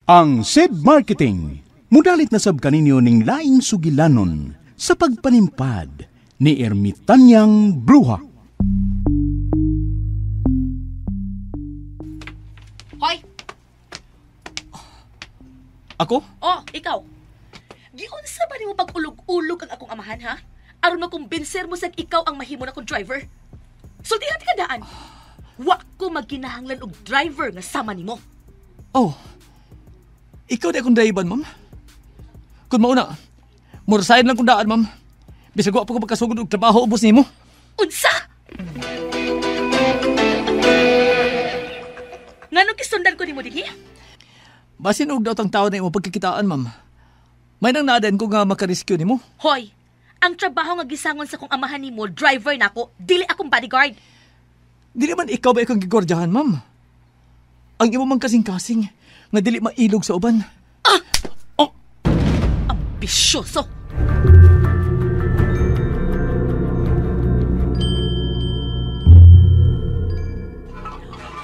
Ang SED Marketing, mudalit na sab kaninyo ning laing sugilanon sa pagpanimpad ni Ermitanyang Bruha. Hoy! Ako? Oh, ikaw. Giunsa ba nimo pag-ulog-ulog ang akong amahan, ha? Aron makumbinser mo sa ikaw ang mahimo na kong driver. Sultihan ka daan. Wa ko magkinahanglan og driver nga sama nimo. Oh. Ikaw di akong driver, ma'am. Kung mauna, murasahin lang kong daan, ma'am. Bisag wa pa ko pagkasugod og trabaho ubos nimo. Unsa? Nganong gisundan ko nimo dinhi? Basin og daot ang tao na imo pagkikitaan, ma'am. May nang naaden ko nga makarescue nimo. Hoy, ang trabaho nga gisangon sa kong amahan nimo, driver nako, dili akong bodyguard. Dili man ikaw ba ikong gigordyahan, ma'am? Ang imo mang kasing-kasing nga dili mailog sa uban. Ah! Oh! Ambisyoso!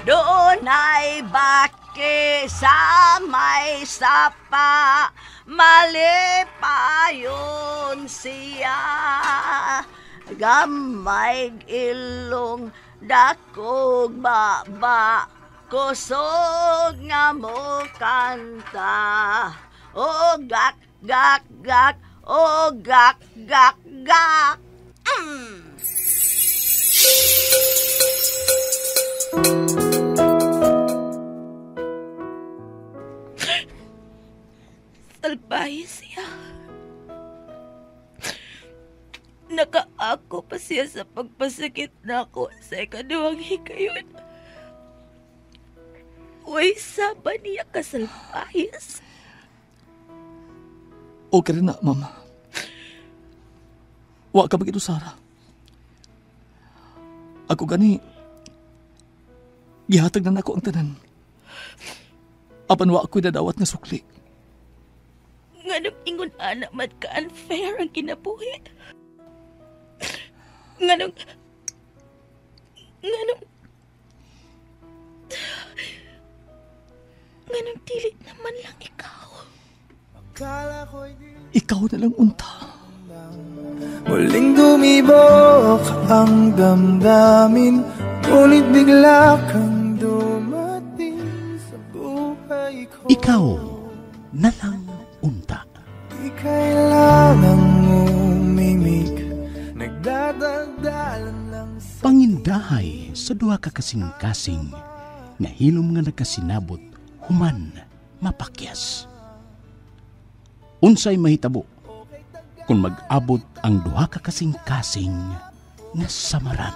Doon ay baki sa may sapa, malipayon siya. Gamay ilong dakog baba, kusog nga mo kanta. O gak, gak, gak, o gak, gak, gak. Mm. Salbahe siya. Nakaako pa siya sa pagpasakit nako sa ikaduhang hikayon. Uy, saba niya kasalpahis. Okay rin na, ma'am. Wa ka bagito, Sarah. Ako gani, gihatag na nako ang tanan. Apan wa ako'y dadawat nga sukli. Nganong ingon anak man ka unfair ang kinabuhi. Nganong dili naman lang ikaw. Ikaw na lang unta. Muling dumibok ang damdamin, ngunit bigla kang dumating sa buhay ko. Ikaw na lang unta. Di kailangang umimik, nagdadaldalan lang sa pangindahay sa duha ka kasing-kasing nga hilom nga nakasinabot human mapakyas. Unsay mahitabo kung mag-abot ang duha ka kasing-kasing nga samaran?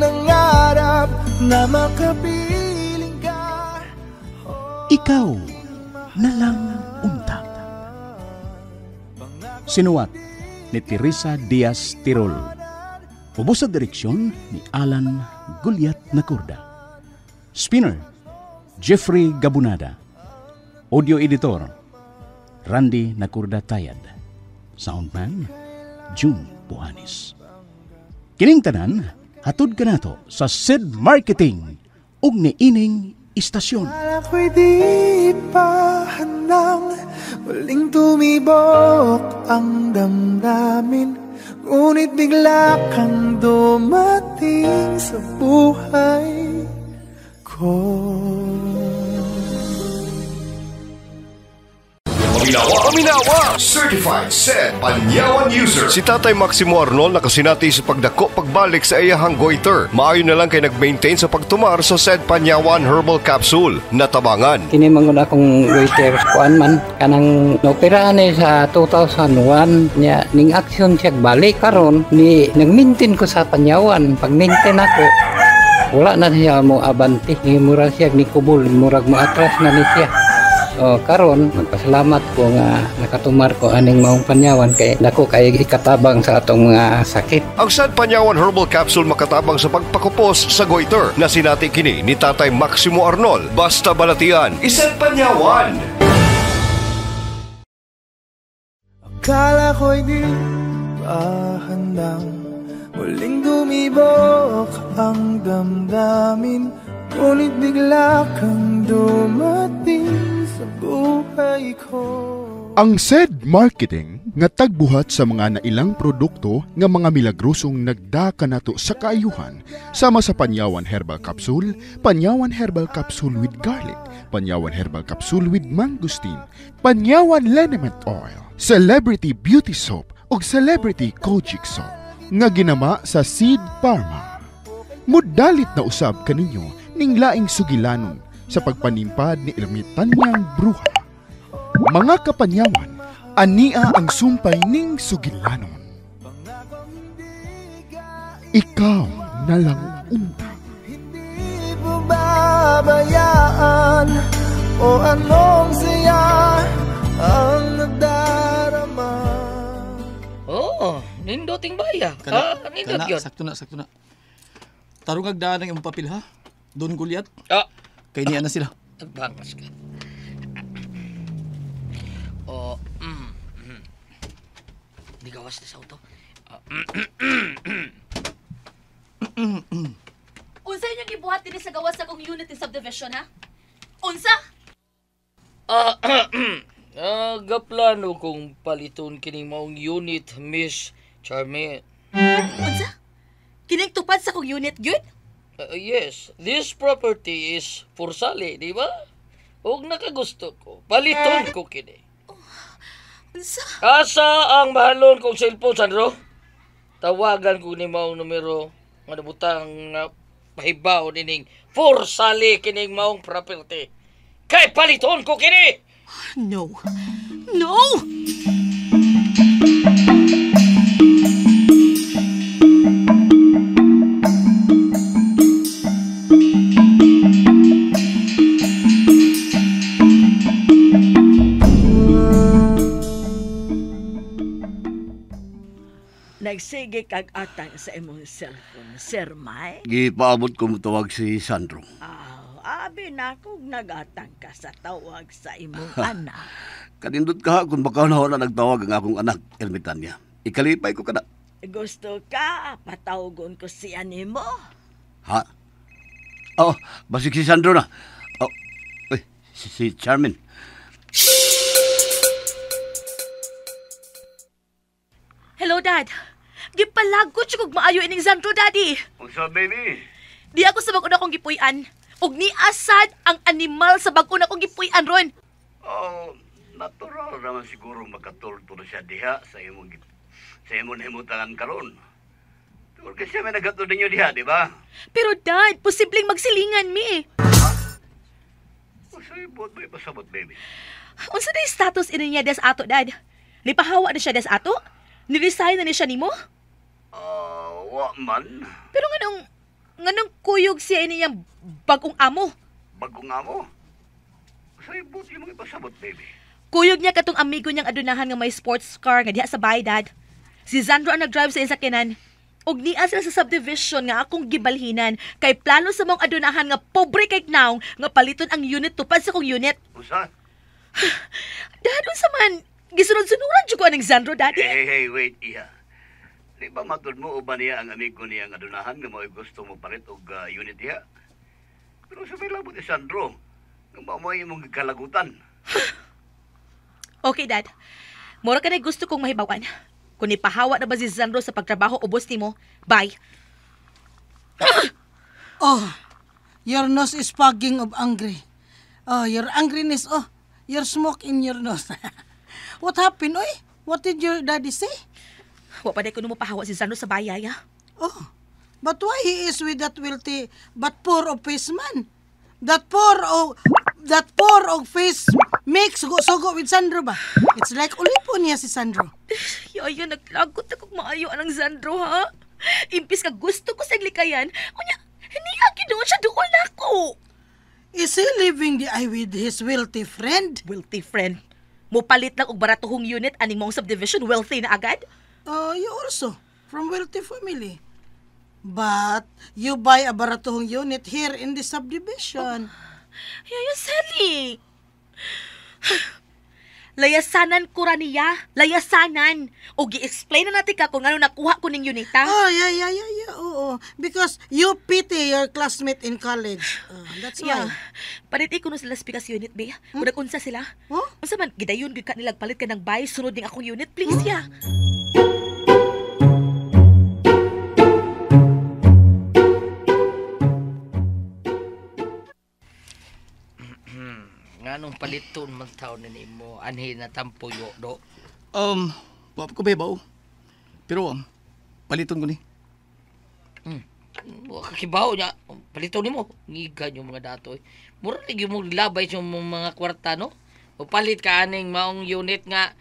Nangarap na makapiling ka. Ikaw na lang unta. Sinuwat ni Teresa Diaz Tirol. Ubos sa direksyon ni Alan Gulyat Nacorda. Spinner, Jeffrey Gabunada. Audio editor, Randy Nacorda Tayad. Soundman, June Buhanis. Kining tanan, hatod kanato sa SED Marketing ug niining istasyon. Ako'y di pa handang muling tumibok ang damdamin, ngunit bigla kang dumating sa buhay ko. Paminawa! Certified SED Panyawan user. Si Tatay Maximo Arnold nakasinati sa pagdako pagbalik sa iyahang goiter. Maayo na lang kay nag-maintain sa pagtumar sa SED Panyawan Herbal Capsule. Natabangan. Kini mangun akong goiter kuan man kanang naoperahan ni sa 2001 niya ning aksyon siya balik karon ni nag-maintain ko sa Panyawan. Pag-maintain ako wala na siya mo abanti. Ni mura siya ni kubol, murag mo atras na ni siya. O karon magpasalamat ko nga nakatumar ko aning maong Panyawan kay dako kay ikatabang sa atong mga sakit. Ang SED Panyawan Herbal Capsule makatabang sa pagpakupos sa goiter na sinati kini ni Tatay Maximo Arnold. Basta balatian, iSED Panyawan. Akala ko'y di pa handang muling dumibok ang damdamin, ngunit bigla kang dumating Sa buhay ko. Ang said marketing nga tagbuhat sa mga nailang produkto nga mga milagrosong nagdaka nato sa kaayuhan sama sa Panyawan Herbal Capsule, Panyawan Herbal Capsule with Garlic, Panyawan Herbal Capsule with Mangosteen, Panyawan Liniment Oil, Celebrity Beauty Soap ug Celebrity Kojic Soap nga ginama sa Seed Pharma. Mudalit na usab kaninyo ning laing sugilanon sa pagpanimpad ni Ermitanyang Bruha. Mga kapanyawan, ania ang sumpay ning sugilanon. Ikaw na lang unta. Hindi pababayaan o anong saya ang nadarama. Oh, nindoting baya. Kana, nindot kana, yun. sakto na, sakto na. Tarong agdaan ang imong papel ha. Don Goliath. Ah, Kay niya na sila. nagbangas ka. Oh, Nigawas na sa auto. Unsa inyong gibuhat dinhi sa gawas akong unit in subdivision, ha? Unsa? Gaplano kong paliton kining maong unit, Miss Charmaine. Unsa? Kining tupad sa akong unit, gyud? Yes, this property is for sale, di ba? Og nakagusto ko, paliton ko kini. Unsa? Asa ang mahalon kong cellphone, Sandro? Tawagan ko ni maong numero nga nabutang nga pahibaw nining for sale kining maong property. Kay paliton ko kini! No. No! Nagsige kag atang sa imong cellphone, Sir Mike. Gipaabot ko mutawag si Sandro. Aw, abi na kung nagatang ka sa tawag sa imong anak. Kanindot ka kung baka na na nagtawag ang akong anak, Ermitanya. Ikalipay ko kada. Gusto ka, patawgon ko siya nimo. Ha? Oh, basig si Sandro na. Oh, uy, si Charmin. Hello, Dad. Gipalagot siya kog maayo ining Sandro, Daddy. Unsa, baby? Di ako sa bag-o na akong gipuy-an. Ug ni asad ang animal sa bag-o na akong gipuy-an ron. Oh, natural naman siguro makatulto na siya diha sa imong himutangan karon. Tungod kasi may nagatod ninyo diha, di ba? Pero Dad, posibleng magsilingan mi. Usa ibot mo ipasabot, baby. Unsa na yung status ini niya des ato, Dad? Nipahawa na siya des ato? Niresign na ni siya nimo? Wa man. Pero nganong kuyog siya ini niyang bagong amo? Bagong amo. Usa ibot imong ipasabot, baby. Kuyog niya katong amigo niyang adunahan nga may sports car nga diha sa bahay, Dad. Si Zandro ang nag-drive sa insakyanan. Ug niya sila sa subdivision nga akong gibalhinan kay plano sa mong adunahan nga pobre kay naong nga paliton ang unit tupad sa akong unit. Unsa? Dad, unsa man gisunod-sunuran jud ko aning Zandro, Daddy. Hey, wait, iha. Di ba matud mo uban niya ang amigo niya nga adunahan nga mao'y gusto mo palit og unit diha? Pero sa may labot ni Sandro, nga mao mo'y imong gikalagutan. Okay, Dad. Mura ka na gusto kong mahibawan. Kung ipahawa na ba si Zandro sa pagtrabaho o boss nimo, bye. Oh, your nose is fogging of angry. Oh, your angriness, oh, your smoke in your nose. What happened, oy? What did your daddy say? Wa pa ko pahawa si Zandro sa bayay, ah. Oh, but why he is with that wealthy but poor of face man? That poor of face makes sugo with Sandro ba? It's like ulipo niya si Sandro. Yaya, naglagot ako maayo anang Zandro, ha? Impis ka gusto ko sa likayan, unya, niya ginuon siya duol na ako. Is he living the eye with his wealthy friend? Wealthy friend? Mupalit lang og baratohong unit aning mong subdivision, wealthy na agad? You also, from wealthy family. But you buy a baratohong unit here in the subdivision. Oh, Yaya, Sally. Layasanan ko ra niya. Layasanan. O gi-explain na natin ka kung ano nakuha ko ning unita. Oh, yeah. Oo. Because you pity your classmate in college. That's why. Yeah. Palit ko no sila speakas unit, be. Kung nag-unsa sila. Huh? Unsa man, gidayon gyud ka nilag palit ka ng bay, sunod ning akong unit, please, ya. Nganong paliton man taon na nimo anhi na tampuyo do. Wa ko babaw. Pero paliton ko ni. Wa ka kibaw nya paliton nimo. Ngigan yung mga dato. Mura lagi mo labay sa mga kwarta no. O palit ka aning maong unit nga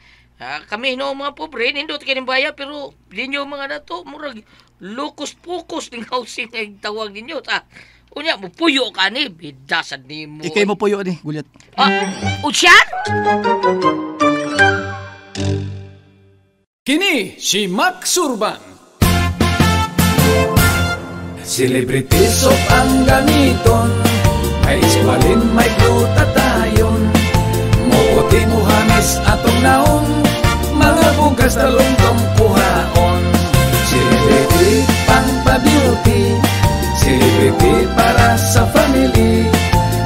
kami no mga pobre nindot kay ning baya pero ninyo mga dato murag locus pocus ning housing ang tawag ninyo ta. Unya, mupuyo ka ni, bidasad ni mo. Ikay mo puyo ni, Gulyat. Ah, usyan? Kini si Max Urban. Celebrity soap ang gamiton, may iskwalin, may glutatayon. Muputi mo hamis atong naong, mga bugas talongtong kuhaon. Celebrity pang pa-beauty, celebrity para sa family.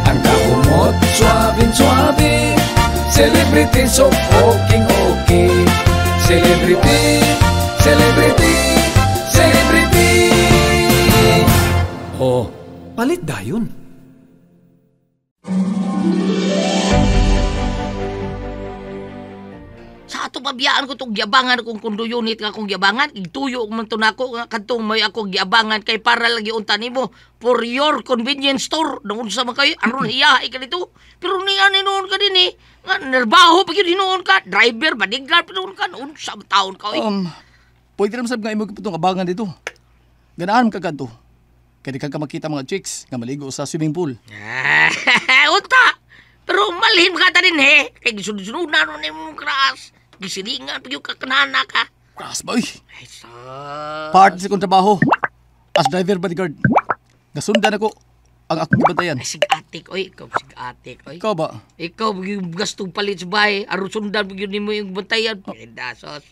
Ang kahumot, suabing-suabi, celebrity soap, okay-okay. Celebrity, celebrity, celebrity. Oh, palit dayon. Sa ato pabiyaan ko itong giabangan kung kundo unit nga akong giabangan, igtuyo man to nako nga kadtong may akong giabangan kay para lagi unta nimo for your convenience store. Naunsa sa man kayo aron hiyahay ka dito. Pero niya ni noon ka din eh. Nga nerbaho pa gyud hinuon ka, driver bodyguard pa noon ka, unsa man taon ka oy. Pwede ra sab nga imo giputong abangan dito. Ganahan ka kadto. Kay di ka makita mga chicks nga maligo sa swimming pool. Unta. Pero malhin ka ta din he. Kay gisunod-sunod na nun imong crash. Gisilingan pag yung kakanana ka. Crash ba, uy? Ay, sa... Part sa kong trabaho. As driver bodyguard. Nasundan ako ang akong gibantayan. Ay, sig-atik, oy. Ikaw, sig-atik, oy. Ikaw ba? Ikaw, yung gastong palit sa bahay. Aron sundan pag yun mo yung bantayan. Dasos.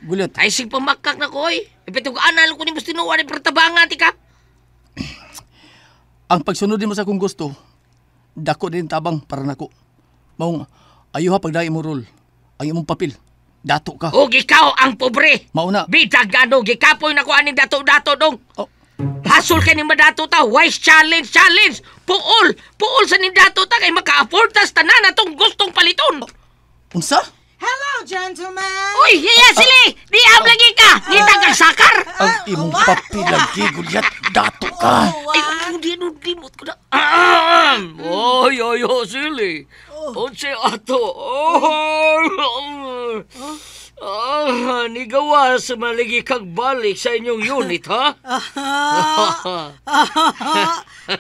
Gulyat. Ay, sig pamakak na ko, oy. Ipitugaan ko ni Mustinuan, ipertabangan, tika. Ang pagsunod mo sa akong gusto, dako din tabang para nako. Maong, ayuha pagdaig mo role. Ang imong papel. Dato ka. Og ikaw ang pobre. Mauna. Bitag gano, gikapoy na ko aning dato-dato dong. Oh. Hasol ka ni madato ta. Wise challenge, challenge. Puol, puol sa ning dato ta kay maka-afford tas tanan atong gustong paliton. Oh. Unsa? Hello, gentlemen. Uy, hiya sili. Di am lagi ka. Ngita kang sakar. Ang imong papel lagi Gulyat. Dato ka. Ay, hindi limot ko na. Oy, oy, oy, sili. Unsa ato? Oh. Nigawa sa maligi kag balik sa inyong unit, ha?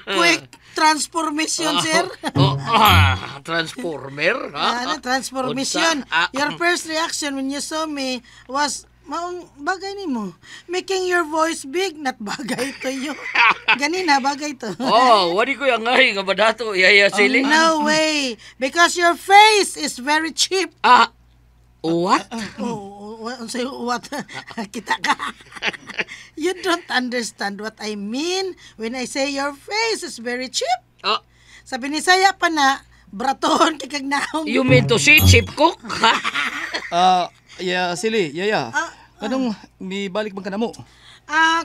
Quick transformation, sir. Transformer, ha? Ano, transformation. Your first reaction when you saw me was, maong bagay nimo. Making your voice big, not bagay to you. Ganina, bagay to. Oh, wadi ko yung ngay nga ba dato, Yaya Sili? No way. Because your face is very cheap. What? Oh, what? Kita ka. You don't understand what I mean when I say your face is very cheap. Sabi ni Saya pa na, braton kay kag naong. You mean to say cheap cook? Yeah, Sili, yeah. Anong may balik man ka na mo?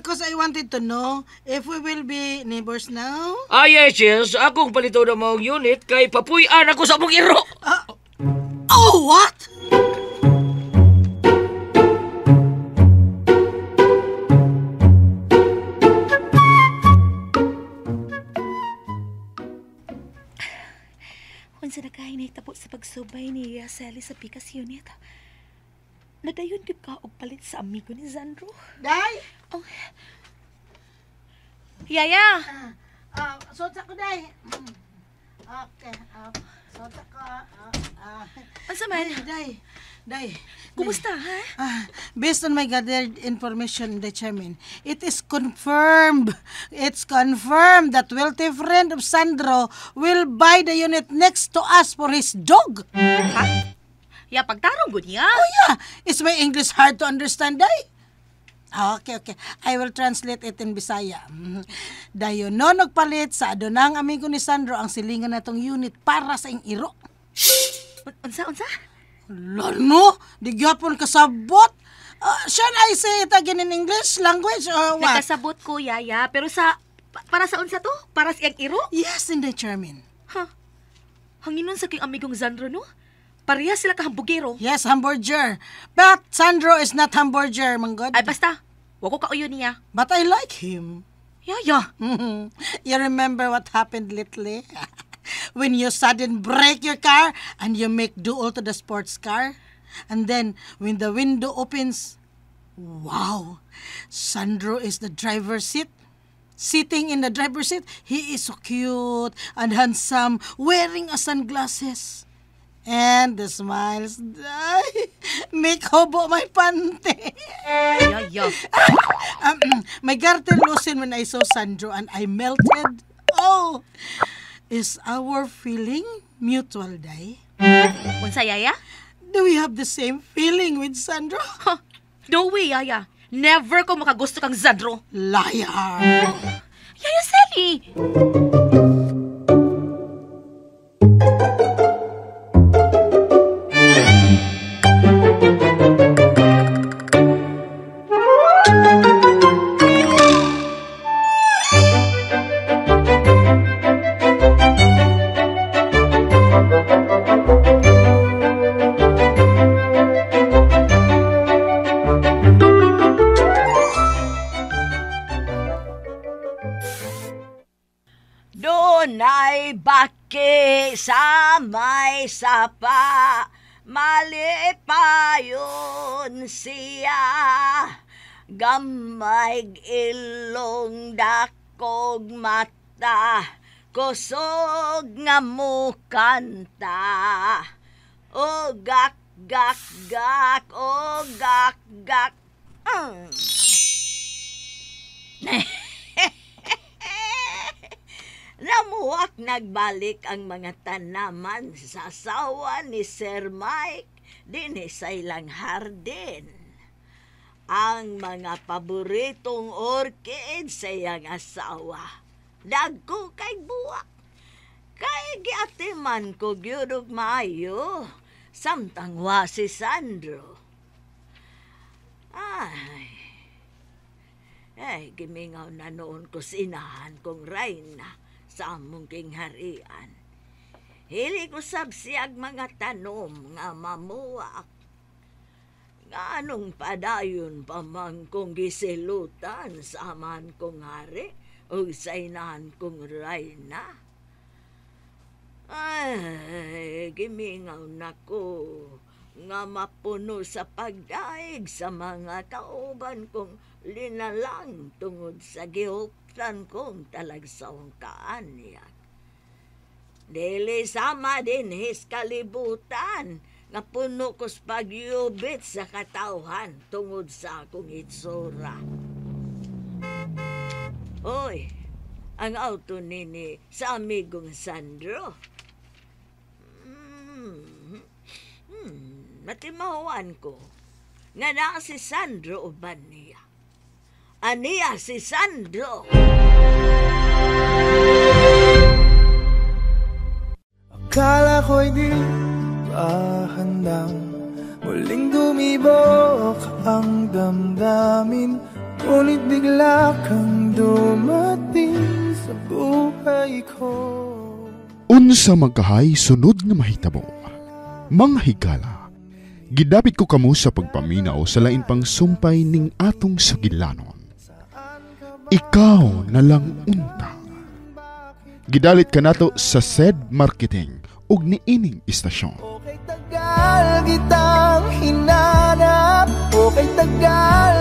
Cause I wanted to know if we will be neighbors now. Yes, yes. Akong palito na mong unit kay papuy-an ako sa mong iro. Oh, what? Unsa na kahay nahitabo sa pagsubay ni Sally sa Pikas unit. Nadayon gyud ka og palit sa amigo ni Zandro. Day! Oh. Yaya! Sot ko, Day. Okay. Sot ko. Unsa man? Day. Day. Kumusta, ha? Based on my gathered information, the chairman, it is confirmed. It's confirmed that wealthy friend of Sandro will buy the unit next to us for his dog. Ha? Ya, pagtarong gud niya. Oh yeah, is my English hard to understand, ay? Okay, okay. I will translate it in Bisaya. Dayon no nagpalit sa adunang amigo ni Sandro ang silingan natong unit para sa ing iro. Unsa, unsa? Lano, di gyapon kasabot. Shall I say it again in English language or what? Nakasabot ko, Yaya. Pero sa, para sa unsa to? Para sa iyang iro? Yes, Inday Charmin. Ha? Hanginon sa king amigong Sandro, no? Pareha sila ka hambugero. Yes, hamburger. But Sandro is not hamburger, manggod. Ay, basta. Wa ko kauyo niya. But I like him. Yaya. You remember what happened lately? When you sudden break your car and you make duel to the sports car. And then, when the window opens, wow! Sandro is the driver's seat. Sitting in the driver's seat, he is so cute and handsome, wearing a sunglasses. And the smiles, ay, make hobo my pante. Yaya. My garter loosened when I saw Sandro and I melted. Oh, is our feeling mutual, day? Unsa, Yaya? Do we have the same feeling with Sandro? Huh. No way, Yaya. Never ko makagusto kang Sandro. Liar! Yaya Sally! Dunay baki sa may sapa, malipayon siya. Gamay ilong dakog mata, kusog nga mukanta. O gak gak gak, o gak gak. Namuwak nagbalik ang mga tanaman sa asawa ni Sir Mike dinhi sa ilang hardin. Ang mga paboritong orchid sa iyang asawa. Dagko kay buwak. Kay giatiman ko gyud og maayo samtang wa si Sandro. Ay, gimingaw na noon ko sinahan kong Reyna sa among kingharian. Hili ko sab siyag mga tanom nga mamuwak. Nga anong padayon pa man kong gisilutan sa aman kong hari o sa inahan kong Reyna. Ay, gimingaw na ko nga mapuno sa pagdaig sa mga kauban kong linalang tungod sa gihuptan kong talagsaong kaanyag. Dili sama dinhis kalibutan nga puno kos pagyubit sa katawhan tungod sa akong itsura. Oy, ang auto nini sa amigong Sandro. Natimawan ko nga na si Sandro uban niya. Aniya si Sandro. Akala ko'y di pa handang muling dumibok ang damdamin, ngunit bigla kang dumating sa buhay ko. Unsa magkahay sunod nga mahitabo, mga higala, gidapit ko kamo sa pagpaminaw sa lain pang sumpay ning atong sugilanon. Ikaw na lang unta. Gidalit kanato sa SED Marketing ug niining istasyon. Okay tagal kitang hinanap, okay tagal